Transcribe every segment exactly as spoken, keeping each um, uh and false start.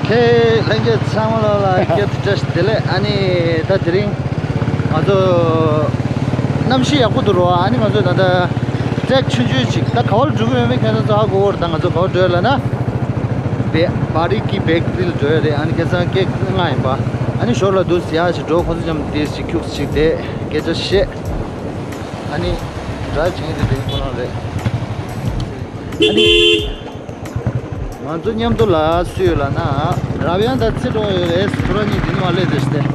ཁེ་ལྷན་རྒྱས་ཚང་མ་ལ་ལ་སྐྱབས་བཀྲ་ཤིས་བདེ་ལེགས། ཨ་ནི་ད་དེ་རིང་ང་ཚོ་གནམ་གཤིས་ཡག་པོ་འདུག་རོ། ཨ་ནི་ང་ཚོ་ད་ལྟ་ཊེག་ཆུང་ཆུང་ཅིག་ད་ག་བར་འགྲོ་གི་ཡོད་མེད་ཁྱེད་ཚོ་ཧ་གོ་གི་རེད། ད་ང་ཚོ་ག་བར་འགྲོ་ཡོད་ལབ་ན་བེ་བྷ་རི་ཀི་བེ་ཀ་རི་ལ་འགྲོ་ཡོད་རེད། ཨ་ནི་ཁ་སང་ཀེག་མངགས་ཡིན་པ། ཨ་ནི་ཞོར་ལ་འདུག་ཡག་ཞིག་འགྲོ། ཁོ་ཚོ་མཉམ་དེ་ཞིག་ཁྱུག་ཞིག་དེ་སྐད་ཆ་བཤད། ཨ་ནི་ཌ་རའིབ་བྱེད་མཁན་དེ་དེ་ཁོ་རང་རེད། ཨ་ནི། ང་ཚོ་མཉམ་དུ་ལ་སུ་ཡོད་ལབ་ན། རབ་ཡང་དང་ཚེ་སྒྲོལ་ཡོད་རེད། ཁོ་རང་གཉིས་འདི་ནས་མར་སླེབས་བསྡད་ཤག་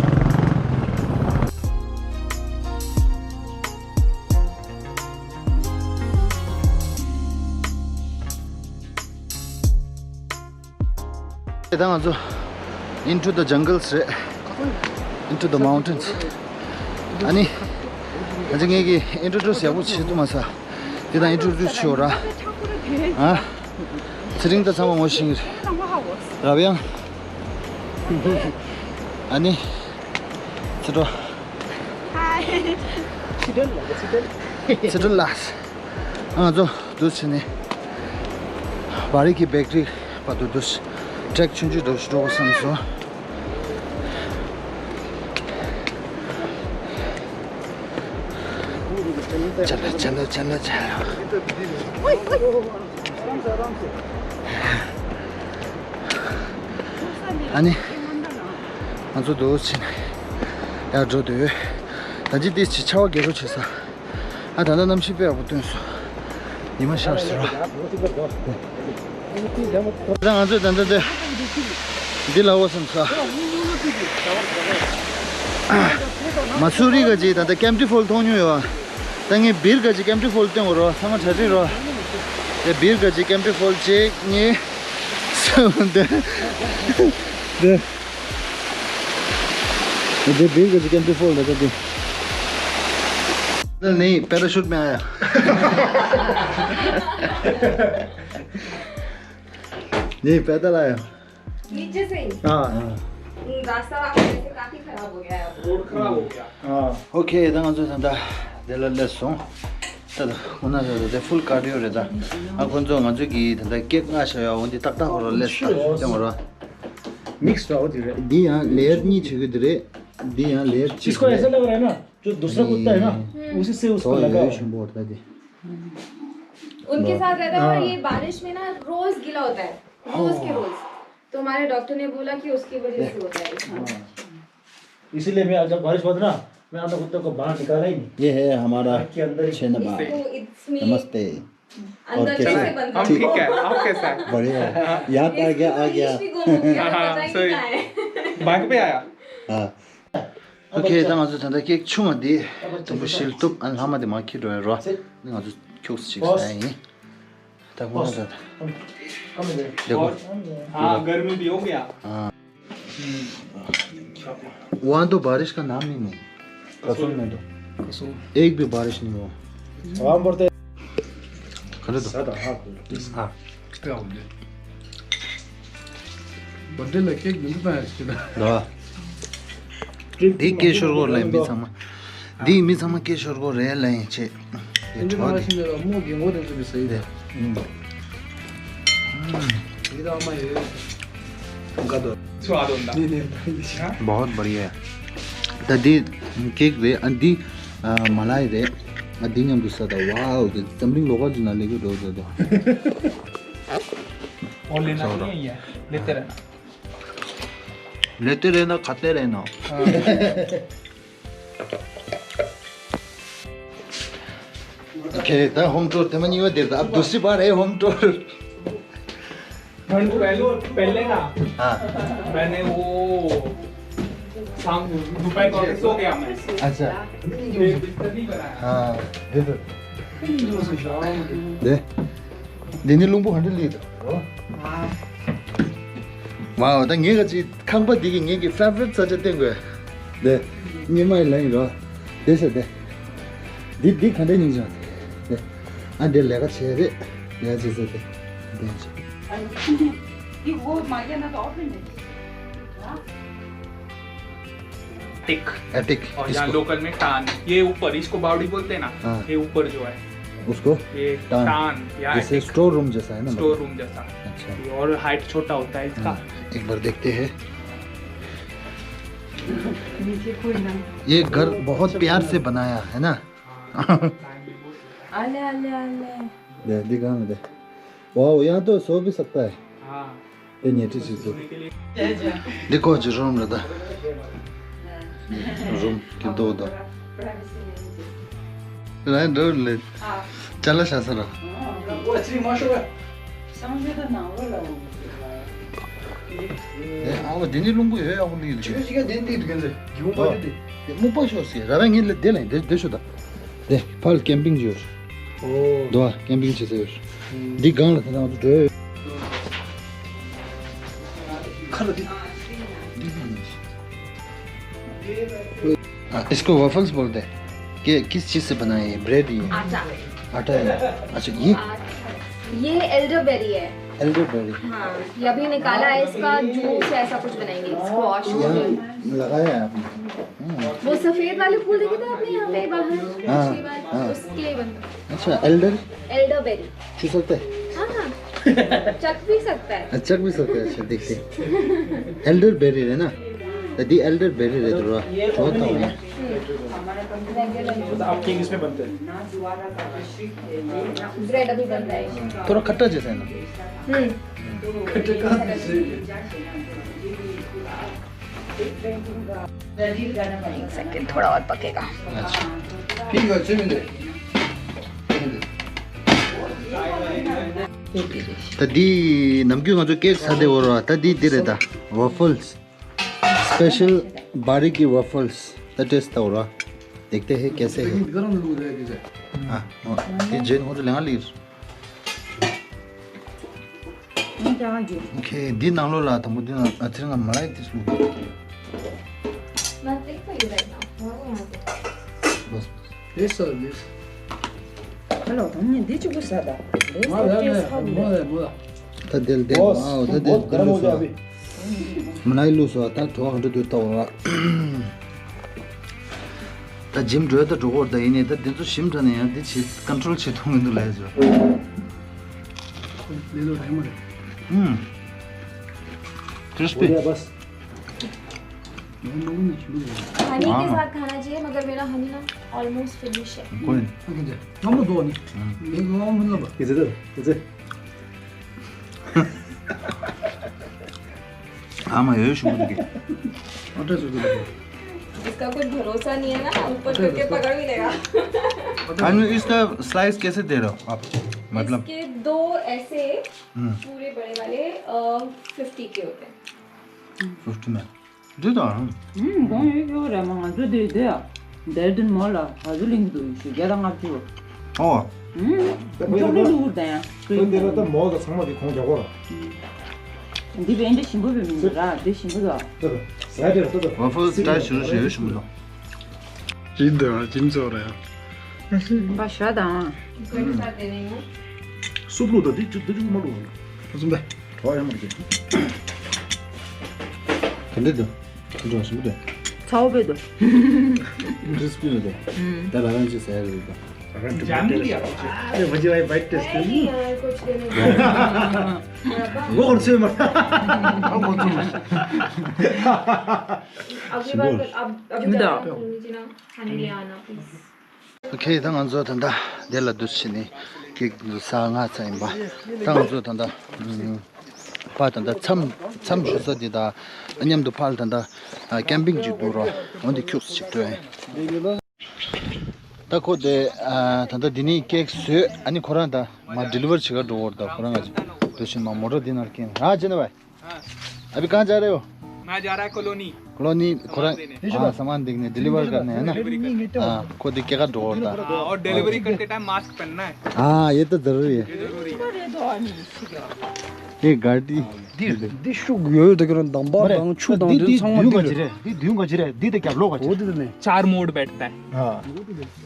སྟེ། ད་ང་ཚོ་Into the Jungles རེད། Into the Mountains། ཨ་ནི། ང་ཚོ་ངེད་ཀྱིས་ཨིན་ཊྲོ་ཌུ་སི་ཡག་པོ་བྱེད་ཐུབ་མ་སོང་། དེ་དང་ཨིན་ཊྲོ་ཌུ་སི་ཆོག་ར། ཨ། ཚེ་རིང་ད་ཚང་མ་ངོ་ཤེས་ཀྱི་རེད། རབ་ཡང་། ཨ་ནི། ཚེ་སྒྲོལ། ཚེ་སྒྲོལ་ལགས། ཨ་ང་ཚོ་འདུག་བྱས་ནས་བྷ་རི་ཀི་བེ་ཀ་རི་བར་དུ་འདུག་ཊེག་ཆུང་ཆུང་འདུག་འགྲོ་བསམ་སོང་། ཅ་ལ་ཅ་ལ་ཅ་ལ་ཅ་ལ། ཨ་ནི། ང་ཚོ་འདུག་ཕྱིན་ཡར་འགྲོ་འདོད། ད་ཅི་ཏིས་ཅི་ཆར་པ་རྒྱག་རོགས་བྱེད་ས། ཨ་ད་ལྟ་གནམ་གཤིས་དཔེ་ཡག་པོ་སྟོན་སོང་། ཉི་མ་ཤར་སོང་ར། ད་ང་ཚོས་ད་ལྟ་འདི་འདི་ལ་འོ་སེམས་ས། མ་སུ་རི་ག་ཅིག་ད་ལྟ་ཀེམ་ཊི་ཕོལ་མཐོང་མྱོང་ཡོད། ད་ངས་བིར་ག་ཅིག་ཀེམ་ཊི་ཕོལ་སྟོན་དགོས་རོ། ཚང་མ་གྲ་སྒྲིག་རོ། དེ་བིར་ག་ཅིག་ཀེམ་ཊི་ཕོལ་གཅིག་གཉིས། གསུམ། འདི་འདི་འདི་བིར་ག་ཅིག་ཀེམ་ཊི་ཕོལ་ད་ལྟ་འདི། नहीं, पैराशूट में आया। नहीं, पैदल आया। नीचे से ही? हाँ, हाँ। हम्म, रास्ता वहाँ पे से काफी खराब हो गया है अब। रोड खराब हो गया। ཨོ་ཁེ། ད་ང་ཚོ་ད་ལྟ་དེ་ལ་སླེབས་སོང་། ད་ད་ཁོ་ན་ད་ད་དེ་ཕུལ་ཀར་ཌི་ཡོ་རེད་ད། ཨ་ཁོ་ཚོ་ང་ཚོ་གི་ད་ལྟ་ཀེག་མངགས་བཞག་ཡོད། འོ་འདི་ཏག་ཏག་ཁོ་ར་སླེབས་ད་ལྟ་ང་ར། མིག་སི་འདྲ་བོ་དེ་རེད། འདི་ཡང་ལེ་ཡར་གཉིས་བྱེད་ཀྱི་དེ་རེད། འདི་ཡང་ལེ་ཡར་གཅིག་इसको ऐसा लग रहा है ना, जो दूसरा कुत्ता है ना, उसी से उसको लगाओ। ཞིམ་པོ་ད་དེ། उनके साथ रहता है और ये बारिश में ना रोज गीला होता है, रोज के रोज। तो हमारे डॉक्टर ने बोला कि उसकी वजह से होता है ऐसा। इसीलिए मैं आज जब बारिश हुआ था ना, मैं अपने कुत्ते को बाहर निकाला ही नहीं। ये है हमारा घर के अंदर ही। छेना बा। इसको, इसमें नमस्ते। अंदर और कैसे? कैसे बंद हम ठीक है, आप कैसा है? बढ़िया। याद आ गया, आ गया। इंग्लिश भी गुम हो गया, हाँ, पता ही नहीं सही। कहाँ है। बाइक पे आया। हाँ। ཨོ་ཁེ། ད་ང་ཚོ་ད་ལྟ་ཀེག་ཆུང་བ་འདི་དུམ་བུ་བཞི་ལ་གཏུབ། ཨ་ལྷག་མ་དེ་མར་འཁྱེར་འགྲོ་ཡ་རོ། ང་ཚོ་ཁྱུག་ཙམ་ཅིག་ཟ་ཡ་ཡིན། ད་ཁོ་ན་ད་ད། देखो। हाँ, गर्मी भी हो गया। हाँ। वहाँ तो बारिश का नाम ही नहीं। कसोल में तो एक भी बारिश नहीं हुआ। वहाँ पर तो खड़े तो। हाँ। འདི་སྐད་ཤོར་གོ་ལེ་མི་ཚང་མ། འདི་མི་ཚང་མ་སྐད་ཤོར་གོ་རེད་ལེ་ཆེ། དེ་འདྲ་ཁྲོ་མ་དེ། ཤེས་ན་མོ་རྒན་གོག་དེ་ཚོ་གི་ཟེར་ཡིན། ཡིད་ཨ་མ་ཡོད། ཀ་དོ། स्वाद होता। बहुत बढ़िया है। ད་འདི་ཀེག་རེད། ཨ་འདི་ཨ་མ་ལ་ཡི་རེད། ཨ་འདི་མཉམ་དུ་ཟ་ད། ཝའོ། འདི་འཛམ་གླིང་ལོགས་ཀ་ཅིག་ན་ལེགས་འགྲོ་འགྲོ་འགྲོ། और लेना नहीं है ये, लेते रहना। लेते रहना, खाते रहना। हाँ। ཁེ་ད་ཧོམ་ཊུར་དེ་མ་གཉིས་པ་དེར། ད་अब दूसरी बार है होम टूर। पहले, पहले ना, हाँ। मैंने वो शाम दोपहर को सो गया मैं। अच्छा। फिर बिस्तर नहीं बनाया। हाँ, दे दो। दे। འདི་ནི་རླུང་བུ་ག་འདྲ་ལུས་འདུག་ཝའོ། ད་ངས་ག་ཅིག་ཁང་པ་འདི་གི་ངེད་ཀྱི་ཕེ་ཝ་རི་ཊི་ས་ཆ་བསྟན་དགོས། འདི་ཉི་མ་ཡི་ལན་རོ། འདི་ཟེར་འདི། འདི་འདི་ག་འདྲ་སྙིང་རྗེ་བ། འདི་ཨ་འདི་ལས་ཀ་བྱེད་རེད། ལས་ཀ་བྱེད་ས་འདི། འདི་ཡང་བྱེད། ये वो मारिया ना तो और भी नहीं। एटिक। एटिक। और यहाँ इसको लोकल में टान, ये ऊपर, इसको बावड़ी बोलते हैं ना, हाँ। ये ऊपर जो है। उसको ये टान। टान या जैसे attic। स्टोर रूम जैसा है ना, स्टोर मतलब? रूम जैसा। अच्छा। ये और हाइट छोटा होता है इसका। हाँ, एक बार देखते हैं। नीचे कोई ना। ये घर बहुत प्यार से बनाया है ना? हाँ। आले, आले, आले। दे, दिखा मुझे। वाह, यहाँ तो सो भी सकता है। हाँ। དེ་ཉལ་ཁྲི་ཞིག་འདུག་འདི་ཁོ་ཅི་རུམ་རེད་ད། རུམ་གྱི་མདོག་དང་། ལན་འགྲོ་ལེ། ཅ་ལག་བཞག་ས་ར། ཨེ་ཨ་བ་འདི་ནི་རླུང་བུ་ཡོད་ཡག་པོ་ལི་ལི། སྨུག་པ་ཤོག་སི་ར་བས་ངེད་ལ་དེ་ལ་དེ་དེ་ཤོ་ད། དེ་ཕར་ཀེམ་པིང་ཅིག་ཡོད། འདུག་ཨ། ཀེམ་པིང་བྱེད་ས་ཡོད། འདི་སྒང་ལ་ད་ང་ཚོ་འགྲོ་ཡོད། ཁ་ལ་འདི། हाँ, इसको वफल्स बोलते हैं। ये किस चीज़ से बना है? ये ब्रेड ही है? आटा। आटा है। अच्छा, ये? ये एल्डरबेरी है। एल्डरबेरी। हाँ, ये अभी निकाला है, इसका जूस ऐसा कुछ बनाएंगे, स्क्वॉश। यहाँ लगाया है आपने? वो सफेद वाले फूल देखे थे आपने यहाँ पे बाहर? हाँ, पिछली बार? हाँ। उसके बनते हैं। अच्छा, एल्डर? एल्डरबेरी। छू सकते हैं? हाँ, हाँ। चख भी सकता है। चख भी सकते हैं, अच्छा, देखते हैं। एल्डरबेरी है ना? दी एल्डरबेरी है थोड़ा। थोड़ा तो है। हम्म। आप किंग इसमें बनते हैं। ब्रेड अभी बनता है। थोड़ा खट्टा जैसा है ना? हम्म। खट्टा का एक सेकंड, थोड़ा और पकेगा। अच्छा। ठीक है, अच्छे मिले। ད་འདི་ནམ་རྒྱུན་ང་ཚོ་ཀེག་ཟ་དེ་འོར་བ། ད་འདི་འདི་རེད་ད། ཝ་ཕལ་སི། སྤེ་ཤལ་བ་རི་གི་ཝ་ཕལ་སི། ད་ཏེ་སི་ཊི་ད་འོར་བ། देखते हैं कैसे है। ཨ་འོ་དེ་ཇེན་ཧོ་ཏུ་ལེང་ཨ་ལིར། ཁེ་འདི་ནང་ལོགས་ལ་དང་པོ་འདི་ནང་ཨ་ཚེ་རིང་ང་མ་ལ་ཡི་དེ་སུ། Nothing for you right now. Why won't I do? Yes, sir, yes. Hello, ད་ནི་འདི་གཅིག་པུ་ཟ་ད། Let's go taste how we like. ད་དེ་ལ་དེ་ཨའོ་ད་དེ་དེ་ལུས་སོ། མ་ལ་ཡི་ལུས་སོ་ད་གྲོགས་ག་འདྲ་དུ་ལྟ་བ། ད་ཇིམ་འགྲོ་ད་འགྲོ་གོ་ད་ཡིན་ནས་ད་འདི་ཚོ་ཞིམ་དྲགས་ནས་ཡང་འདི་བྱེད་ཀོན་ཊོལ་བྱེད་ཐུབ་མི་འདུག་ལས་ཟེར། ལེ་ལོ་རེད་མ་རེད། ཨུམ། crispy. हनी के साथ खाना चाहिए, मगर मेरा हनी ना ऑलमोस्ट फिनिश है। कोई नहीं। आमा, ये शुरू की। इसका कुछ भरोसा नहीं है ना, ऊपर करके पकड़ भी लेगा। अनु, इसका स्लाइस कैसे दे रहे हो आप? मतलब? इसके दो ऐसे हम्म। पूरे बड़े वाले, अ, फिफ्टी के होते हैं। फिफ्टी में। दे दो ना। हम्म, कौन ये क्यों रहा, मामा, जो दे दे। दर्द मोला, हजुर लिंग दो इशू, ज्यादा आप जो। ओ। हम्म, जो भी दूर दे। कोई दे रहा था, मॉल का सामान दिखाऊं क्या बोला? འདི་བན་དེ་ཞིམ་པོ་བས་མིན་ར། དེ་ཞིམ་པོ་འདུག་ད་ད་ས་ཡ་དེ་ད་ད། ཝ་ཕལ་སི་སི་ཊའི་ལ་ཞུ་ཞུ་ཞིམ་པོ་འདུག་ཇིན་དེ་ཇིན་ཚོ་རེད། པ་ཤ་དང་། སུབ་ལུག་ད་འདི་ཅི་འདི་ཅི་མ་ལུག་ལ། ཁ་སུམ་ད། གྲོགས་ཡང་མ་རེད། ག་འདྲ་འདུག་འགྲོ་ཞིམ་པོ་འདུག་ཚ་བོ་བས་འདུག crispy རེད་འདུག་ད་རང་རང་ཅི་ཟ་ཡ་རེད་འདུག जाम नहीं किया कुछ? अरे मुझे भाई बाइक टेस्ट नहीं करनी। यार, कुछ देने को। वो कौन से मर? वो कौन से मर? अगली बार, अब, अभी जाओ, तुम नीचे ना, खाने ले आना, प्लीज। ཨོ་ཁེ། ད་ང་ཚོ་ད་ལྟ་དེ་ལ་འདུག་ཕྱིན་ནས་ཀེག་འདུག་ས་ང་ཚ་ཡིན་པ། ད་ང་ཚོ་ད་ལྟ་ཕ་ད་ལྟ་མཚམས་མཚམས་ཞུ་ས་དེ་དང་མཉམ་དུ་ཕ་ལ་ད་ལྟ་ཀེམ་པིང་ཅིག་འདུག་རོ། འོ་འདི་ཁྱུག་ཅིག་འགྲོ་ཡིན། ད་ཁོ་དེ་ཨ་ད་ལྟ་འདི་ནས་ཀེག་བཟོས། ཨ་ནི་ཁོ་རང་ད་མ་ཌི་ལི་ཝར་བྱེད་ག་འགྲོ་བར། ད་ཁོ་རང་ང་ཚོ་འདུག་ཕྱིན་མ་མོ་ཊ་འདི་ནང་ཀེག་ཨ་ཅེ་ན་བའི། अभी कहाँ जा रहे हो? मैं जा रहा है कॉलोनी। कॉलोनी। कॉलोनी। हाँ, सामान देखने, डिलीवर करने, है ना? डिलीवरी करने। हाँ, खुद ही क्या ढोर था। हाँ, और डिलीवरी करते टाइम मास्क पहनना है। हाँ, ये तो जरूरी है। ये जरूरी है। ये गाड़ी। འདི་ཤུགས་ཡོད་ཡོད་ད་གི་རང་དང་པ་དང་ཆུ་དང་འདི་ཚང་མ་འདི་ག་ཅི་རེད། འདི་མདུན་ག་ཅི་རེད། འདི་ད་རྒྱབ་ལོགས་ག་ཅི། འོ་འདི་ད་ནས། चार मोड बैठता है। हाँ।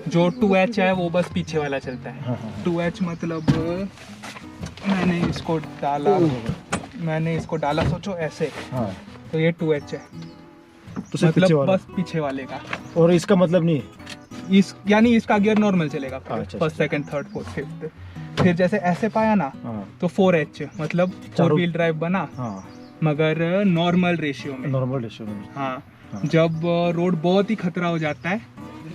जो टू एच है वो बस पीछे वाला चलता है। हाँ, हाँ, हाँ। टू एच मतलब मैंने इसको डाला, मैंने इसको डाला, सोचो ऐसे। हाँ। तो ये टू एच है। तो सिर्फ पीछे मतलब वाला। बस पीछे वाले का। और इसका मतलब नहीं। इस यानी इसका गियर नॉर्मल चलेगा, अच्छा, फर्स्ट, अच्छा। Second, third, fourth, fifth. फिर जैसे ऐसे पाया ना, हाँ। तो फोर एच, मतलब फोर चारों व्हील ड्राइव बना, हाँ। मगर नॉर्मल रेशियो में। नॉर्मल रेशियो में। हाँ। हाँ। जब अ, रोड बहुत ही खतरा हो जाता है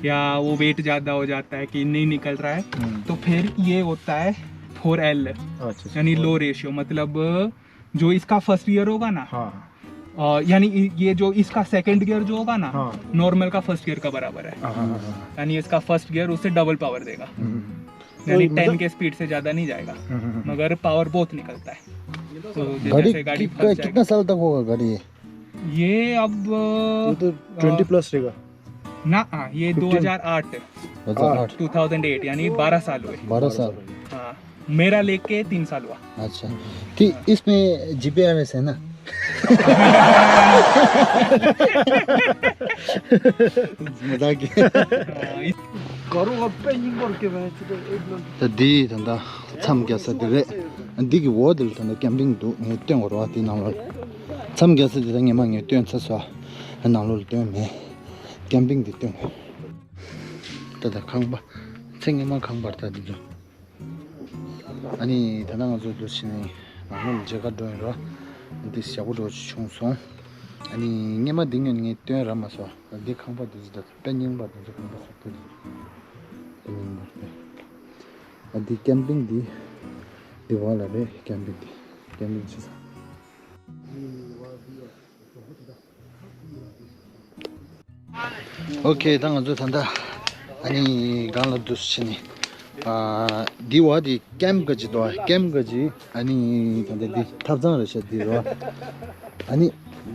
या वो वेट ज़्यादा हो जाता है कि नहीं निकल रहा है, हम्म। तो फिर ये होता है फोर एल, अच्छा, अच्छा। यानी लो रेशियो। मतलब जो इसका फर्स्ट गियर होगा ना, हाँ। अ, यानी इ- ये जो इसका सेकंड गियर जो होगा ना, हाँ। नॉर्मल का फर्स्ट गियर का बराबर है। हाँ, हाँ, हाँ। यानी इसका फर्स्ट गियर उससे डबल पावर देगा। हम्म। यानी वही, टेन मतलब के स्पीड से ज़्यादा नहीं जाएगा, हम्म, हम्म, हम्म। मगर पावर बहुत निकलता है। तो गाड़ी जैसे गाड़ी कि- फंस कितना जाएगा। साल तक होगा गाड़ी ये? ये अब, ये तो अ, ट्वेंटी प्लस रहेगा। ना, हाँ, ये फिफ्टीन। दो हज़ार आठ, दो हज़ार आठ। टू थाउजेंड एट, यानी बारह साल हुए। बारह साल। हाँ, मेरा लेके तीन साल हुआ। अच्छा, ठीक, इसमें जीपीआरएस है ना? मजाक है। हाँ, इस- ད་འདི་ད་ལྟ་མཚམས་རྒྱག་ས་འདི་རེད། འདི་གི་འོག་འདི་ལ་ད་ལྟ་ཀེམ་པིང་འདུག་ངས་སྟོན་དགོས་རེད་བ། དེའི་ནང་ལ་མཚམས་རྒྱག་ས་འདི་ད་ངས་མ་ངས་སྟོན་ཚར་སོང་། ནང་ལོགས་ལ་སྟོན་མེད། ཀེམ་པིང་འདི་སྟོན་དགོས། ད་ལྟ་ཁང་པ་ཚེ་སྔོན་མ་ཁང་པར་ད་འདི་ཚོ། ཨ་ནི་ད་ལྟ་ང་ཚོ་འདུག་བྱས་ནས་ནང་ལོགས་ལ་མཇལ་ཁ་འགྲོ་ཡིན་རོ། འདི་ཞག་པོ་འགྲོ་ཅིག་བྱུང་སོང་། ཨ་ནི་སྔོན་མ་འདི་སྔོན་ངས་སྟོན་རག་མ་སོང་། འདི་ཁང་པ་འདི་ཚོ་ད་དཔེ་རྙིང་པ་འདི་ཚོ་ཁང་པ་ཚོ་དེ་ཚོ་དཔེ་རྙིང་པ་རེད། ཨ་འདི་ཀེམ་པིང་འདི་འདི་བ་ལ་རེད། ཀེམ་པིང་འདི་ཀེམ་པིང་བྱེད་ས། ཨོ་ཁེ། ད་ང་ཚོ་ད་ལྟ་ཨ་ནི་སྒང་ལ་འདུག་སེ་ཕྱིན་ནས། ཨ་འདི་བ་དེ་ཀེམ་ག་ཅིག་འདུག་ཀེམ་ག་ཅིག་ཨ་ནི་ད་ལྟ་འདི་ཐབ་ཚང་རེད་ཤག་འདི་རོ། ཨ་ནི་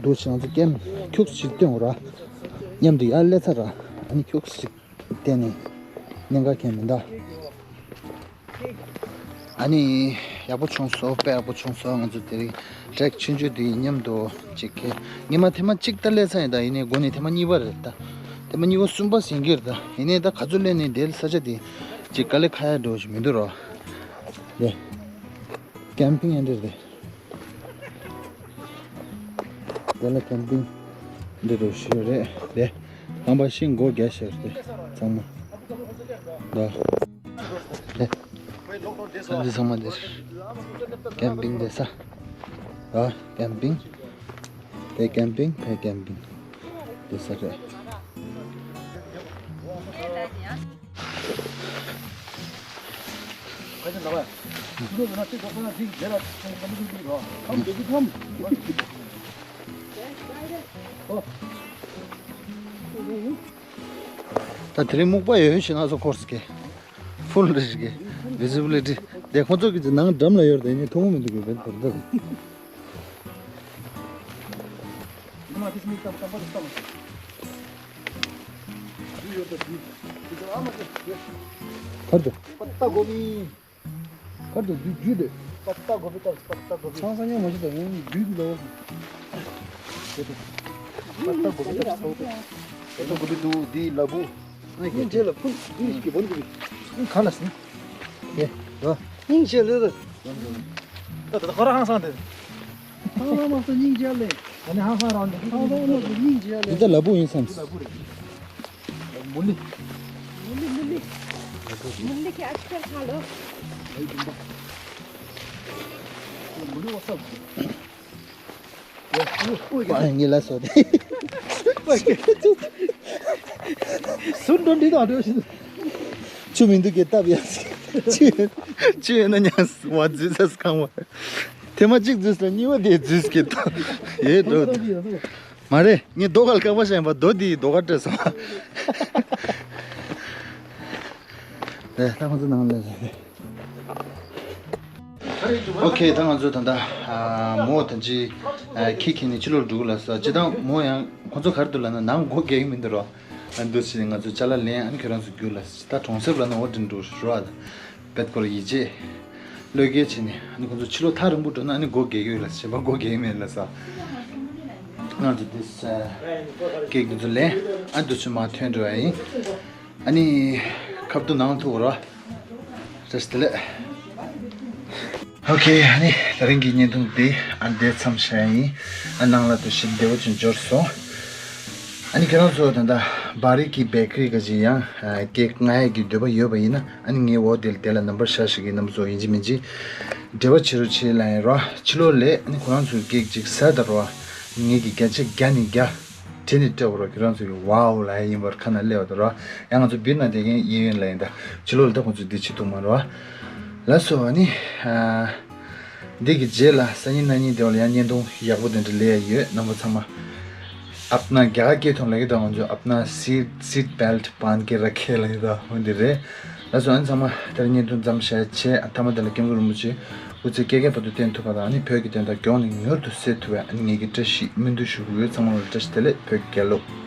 འདུག་སེ་ང་ཚོ་ཀེམ་ཁྱུག་ཅིག་སྟོན་ར། མཉམ་དུ་ཡར་སླེབས་ཚར་ར། ཨ་ནི་ཁྱུག་ཅིག་བལྟས་ནས་གནད་འགག་གང་ཡང་མི་འདུག་ཨ་ནི་ཡག་པོ་བྱུང་སོང་། དཔེ་ཡག་པོ་བྱུང་སོང་། ང་ཚོ་དེ་རིང་ཊེག་ཆུང་ཆུང་དེ་མཉམ་དུ་ཅིག་གི་ཉི་མ་ཐེངས་མ་གཅིག་ད་སླེབས་ཚར་ཡིན། ད་ཡིན་ནའི་འགོ་ནས་ཐེངས་མ་གཉིས་པ་རེད། ད་ཐེངས་མ་གཉིས་པ་གསུམ་པ་ཟིན་གྱི་རེད། ད་ཡིན་ནའི་ད་ག་ཚོད་སླེབས་ནའི་དེ་ས་ཆ་དེ་ཅིག་དཀའ་ལས་ཁག་ཡག་འགྲོ་ཞིག་མི་འདུག་རོ། ལེ། ཀེམ་པིང་ཨེ་འདྲ་རེད། དེ་ལ་ཀེམ་པིང་འདི་རུ་ཞུ་རེད་དེ། རྐང་པ་ཤིང་སྒོ་རྒྱག་ཤེས་རེད་ཚང་མ། ད་དེ་ཚང་མ་འདིར་ཀེམ་པིང་བསྡད་ས། ད་ཀེམ་པིང་། དེ་ཀེམ་པིང་། ཕ་ཀེམ་པིང་བསྡད་ས་རེད། ད་དེ་རིང་སྨུག་པ་ཡོད་ཤི་ན་སོ་ཁོར་སི་ཀེ་ཕུལ་རེ་ཤི་ཀེ་ཝི་ཟི་བི་ལི་ཊི་དེ་ཁོ་ཚོ་གི་ནང་འགྲམ་ལ་ཡོད་དེ་ནི་མཐོང་མི་འདུག་གི་བེད་བར་འདུག་ཁར་དུ། ཁར་དུ་རྒྱུ་རྒྱུ་དེ། ཚང་ས་ཉོ་མ་ཤི་ད་ཡང་རྒྱུ་ལོ། ད་གོ་བི་དུ་དི་ལ་བུ། ཉིན་རྗེས་ལ་ཕུ་དི་ཞིག་གི་བོན་གི་ག་ལ་སི། ཡེ། ད་ད་ཁོ་ར་ཧང་སང་དེ། ཁོ་ར་མ་སོ་ཉིན་རྗེས་ལ། ཨ་ནི་ཧང་སང་རང་དེ། ཁོ་ར་མ་སོ་ཉིན་རྗེས་ལ། འདི་ལ་བུ་ཡིན་བསམ། ལ་བུ་རེད། मुरली। मुरली, मुरली। मुरली के आजकल खा लो। मुरली, what's up? ངས་ལ་སོ་དེ། སུན་འགྲོ་འདི་དང་འགྲོ་ཞིག་ཆུ་མི་འདུག་གི་སྟབས་ཡག་ཆུ་ཆུ་ཡོད་ན་ཉང་བ་འཛུལ་ས་སྐང་བ། ཐེངས་མ་གཅིག་འཛུལ་སོང་གཉིས་པ་དེ་འཛུལ་གི་ད་ཡེ་འགྲོ། མ་རེད། ངས་རྡོ་ཁ་ལ་རྐང་པ་བཤམས་པ་རྡོ་འདིས་རྡོ་ཁ་སྤྲད་སོང་། རེད། ད་ཁོ་ཚོ་ནང་ལ་རེད། ཨོ་ཁེ། ད་ང་ཚོ་ད་ལྟ་མོ་ད་ཅི་ཁྱི་ཁྱི་ནི་ཕྱི་ལོགས་འགྲོ་གི་ལ་ས་ཅི་དང་མོ་ཡང་ཁོ་ཚོ་ག་རེ་འདུག་ལབ་ན་ནང་སྒོ་རྒྱག་གི་མི་འདུག་རོ། འདུག་ཕྱིན་ང་ཚོ་ཅ་ལག་ལེན། ཨ་ནི་ཁྱོད་རང་ཚོ་རྒྱུགས་ལ་ད་གྲོང་གསེབ་ལ་ན་འོ་དྲིན་འགྲོ་རོ། བེད་སྐོར་ཡིད་ཆེས་བློས་འགེལ་བྱས་ནས་ཨ་ནི་ཁོ་ཚོ་ཕྱི་ལོགས་ཐག་རིང་པོ་འགྲོ་ན་ཨ་ནི་སྒོ་རྒྱག་གི་ཡོད་ལ་ཞེན་པ་སྒོ་རྒྱག་གི་མེད་ལ་ས། ང་ཚོ་འདི་ས་ཀེག་འདི་ཚོ་ལེན། ཨ་འདུག་ཕྱིན་མ་ཐོན་འགྲོ་ཡ་ཡིན། ཨ་ནི་ཁ་བསྡུ་ནང་ཐུག་རོ། བཀྲ་ཤིས་བདེ་ལེགས། ཨོ་ཁེ། ཨ་ནི་དེ་རིང་གི་བརྙན་ཐུང་འདི་ཨ་འདི་མཚམས་བཞག་ཡིན། ཨ་ནང་ལ་འདུག་ཕྱིན་བདེ་པོ་ཅིག་འབྱོར་སོང་། ཨ་ནི་ཁྱེད་རང་ཚོ་ད་ལྟ་ བྷ་རི་ཀི་བེ་ཀ་རི་ག་ཅིག་ཡང་ཀེག་མངགས་ཡས་ཀྱི་འདོད་པ་ཡོད་པ་ཡིན་ན། ཨ་ནི་ངའི་འོག་དེ་ལ་དེ་ལ་ནམ་བར་བཞག་ཤིག་གི་རྣམ་པ་ཚོ་ཡིན་གཅིག་མིན་གཅིག་འབྲེལ་བ་བྱེད་རོགས་བྱེད་ལབ་ཡིན་རོ། ཕྱི་ལོགས་ལས་ཨ་ནི་ཁོ་རང་ཚོའི་ཀེག་ཅིག་ཟ་ད་རོ། ངེད་ཀྱི་བརྒྱ་ཆ་བརྒྱ་ནས་བརྒྱ་དྲན་ནས་སྤྲད་པ་རོ། ཁྱེད་རང་ཚོ་གི་ཝའོ་ལབ་ཡས་ཡིན་པར་ཁ་ནང་སླེབས་པ་ད་རོ། ཡང་ང་ཚོ་བི་ན་དེ་གན་གཡས་གཡོན་ལ་ཡིན་ད། ཕྱི་ལོགས་ལ་ད་ཁོང་ཚོས་འདི་བྱེད་ཐུབ་མ་རོ། ལགས་སོ། ཨ་ནི་ཨ། འདི་གི་རྗེས་ལ་སང་ཉིན་གནངས་ཉིན་དེ་བ་ལ་ཡང་བརྙན་ཐུང་ཡག་པོ་དེ་འདྲ་ལས་ཡ་ཡོད། རྣམ་པ་ཚང་མ། ཨབ་ན་རྒྱ་གར་སྐད་ཐོག་ལ་གི་ད་ང་ཚོ་ཨབ་ན་སིཊ་སིཊ་བེལ་ཊ་བན་གེ་ར་ཁེ་ལ་གི་ད་འོ་འདི་རེད། ལགས་སོ། ཨ་ནི་ཚང་མ་དེར་བརྙན་ཐུང་མཚམས་བཞག་བྱས། ཨ་མཐའ་མ་དེ་ལ་སྐྱབས་མགོན་རིན་པོ་ཆེ་སྐུ་ཚེ་བསྐལ་བརྒྱའི་བར་དུ་བརྟན་ཐུབ་པ་དང་། ཨ་ནི་བོད་ཀྱི་དོན་དག་མགྱོགས་ནས་མྱུར་དུ་སེལ་ཐུབ་པའི་ཨ་ནི་ངེད་ཀྱི་བཀྲ་ཤིས་སྨོན་འདུན་ཞུ་གི་ཡོད། ཚང་མ་ལ་བཀྲ་ཤིས་བདེ་ལེགས། བོད་ཀྱི་རྒྱལ་གླུ།